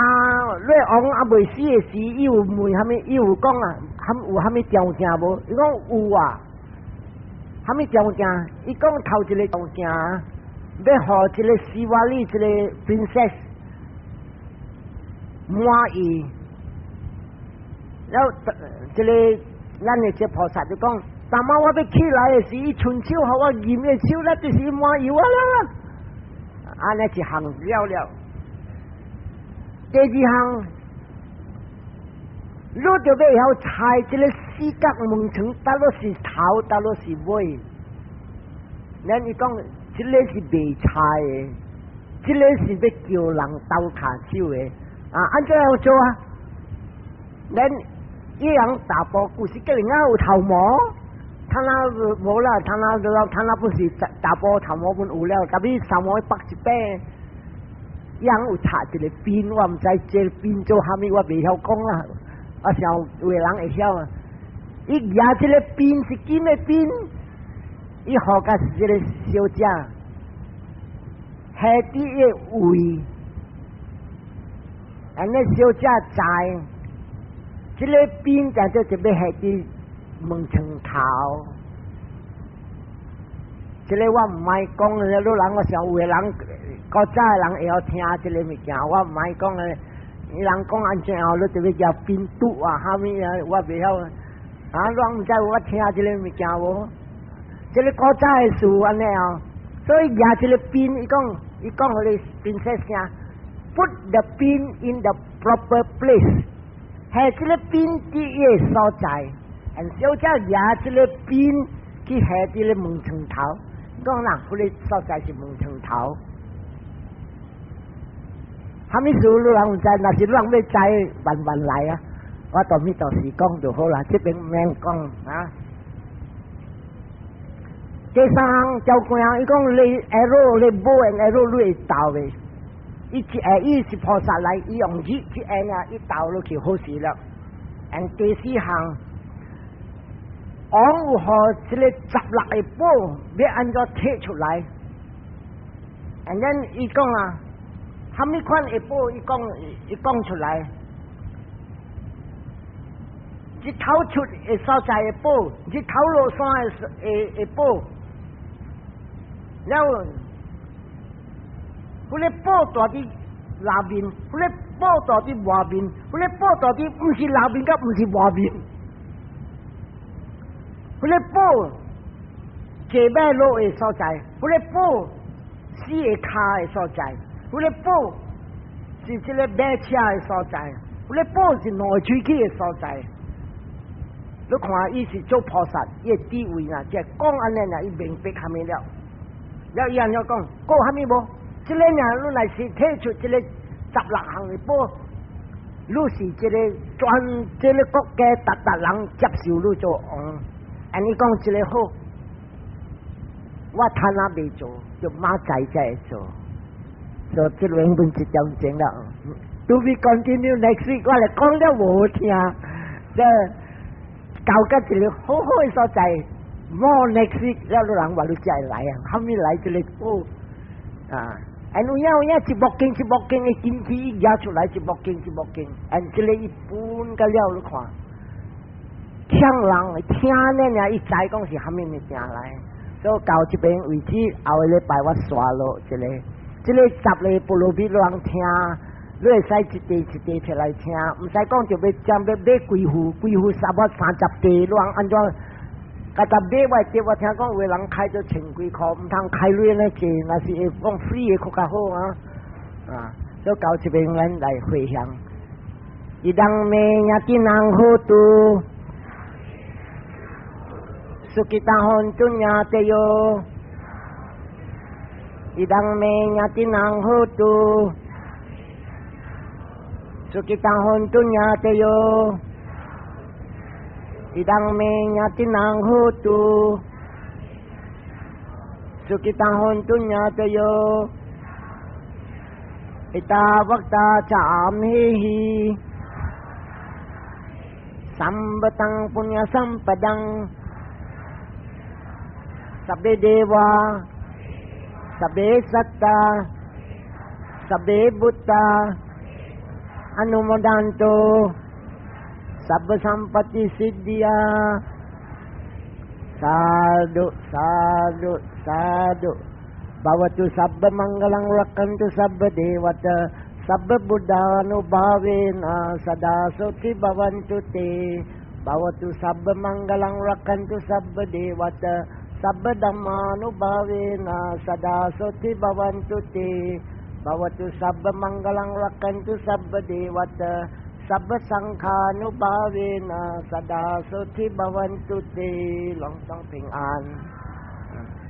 你王猶未死的時，伊有問啥物？伊有講啊，含有啥物條件無？伊講有啊，啥物條件？伊講頭一个條件，欲予這个 Sivali 這个 princess 滿意，了這个咱的這菩薩就講，當晚我欲起來的時，伊伸手予我銀的手，那就是滿意我啦。按呢一項了了，第二項，你就欲曉猜這个四角門窗，佗落是頭，佗落是尾。咱伊講，這个是袂猜的，這个是欲叫人鬥跤手的。啊，按怎樣做啊？咱伊人查埔古時叫人家有頭毛，他那無啦，他那他那不是查埔頭毛本有了，特別頭毛縛一擺，伊人有插一个鬢，我毋知這个鬢做啥物，我袂曉講啦。我想有的人會曉啊。伊舉這个鬢是金的鬢，伊予共這个小姐下佇伊的胃，按呢小姐知，這个鬢就做就欲下佇門窗頭。這个我毋愛講咧，你人我想有的人古早的人會曉聽這个物件，我毋愛講咧。伊人講按怎樣，你就欲舉鬢拄啊，啥物啊，我袂曉。啊，你毋知我聽這个物件無？這个古早的事按呢哦，所以舉這个鬢，伊講，伊講予你 princess 啥？Put the pin in the proper place，下這个鬢佇伊个所在，and 小姐舉這个鬢去下佇个門窗頭，講啦，彼个所在是門窗頭。啥物事你人毋知，若是你人欲知，慢慢來啊。我到咪到時講就好啦，這邊毋免講啊。第三項照鏡，伊講你 arrow 你 bow and arrow 你會投的，伊一下伊是菩薩來，伊用熱一下啊，伊投落去好勢了。and 第四項，王有予這个十六个寶欲按怎提出來？and then 伊講啊，啥物款的寶？伊講伊講出來，日頭出的所在的寶，日頭落山的的的寶，了後，彼个寶蹛佇內面，彼个寶蹛佇外面，彼个寶蹛佇毋是內面，佮毋是外面，彼个寶坐馬落的所在，彼个寶四个跤的所在，彼个寶是這个馬車的所在，彼个寶是兩个喙齒的所在。你看，伊是做菩薩，伊的智慧啊，即係講按呢爾，伊明白啥物了。了伊按怎講，閣啥物無？這个爾，你若是提出這个十六項的寶，你是這個全這个國家逐逐人接受你做王。按呢講這个好，我趁仔未做，就明仔才會做。所以這原本一點鐘了。To be continue next week，我來講了無好聽，這到個一个好好的所在。More next week，了你人話你才會來啊，後面來這个寶啊。and 有影有影，一木經一木經的金器伊舉出來，一木經一木經，and 這个伊分甲了，你看，聽人聽呢爾，伊知講是啥物物件來。所以到這邊為止，後個禮拜我刷落一個，這个十个波羅蜜人聽，你會使一塊一塊摕來聽，毋使講就欲將欲買幾副，幾副差不多30塊，你人按怎？共逐買我會我聽講有的人開做千幾箍，毋通開鐳呢濟，若是會講 free 的閣較好啊！啊，所以到這邊咱來回向。伊當メญาตินัง好度，สุขิตาหนตุญาเตโย。伊當メญาตินัง好度，สุขิตาหนตุญาเตโย。伊當メญาตินัง好度，สุขิตาหนตุญาเตโย。อิตาวตาจามหิหิสัมปตังปุญญสัมปดังสัพเพเดวาสัพเพสัตตาสัพเพบุตตาอนุโมทันตุสัพพสัมปติสิทธิยาสาธุสาธุสาธุ bhavatu sabba mangalang rakkhantu sabba devata sabba buddhanubhavena sada soti bhavantu te. Bhavatu sabba mangalang rakkhantu sabba devata sabba dhammanubhavena sada soti bhavantu te. Bhavatu sabba mangalang rakkhantu sabba devata sabba sanghanubhavena sada soti bhavantu te. 攏總平安。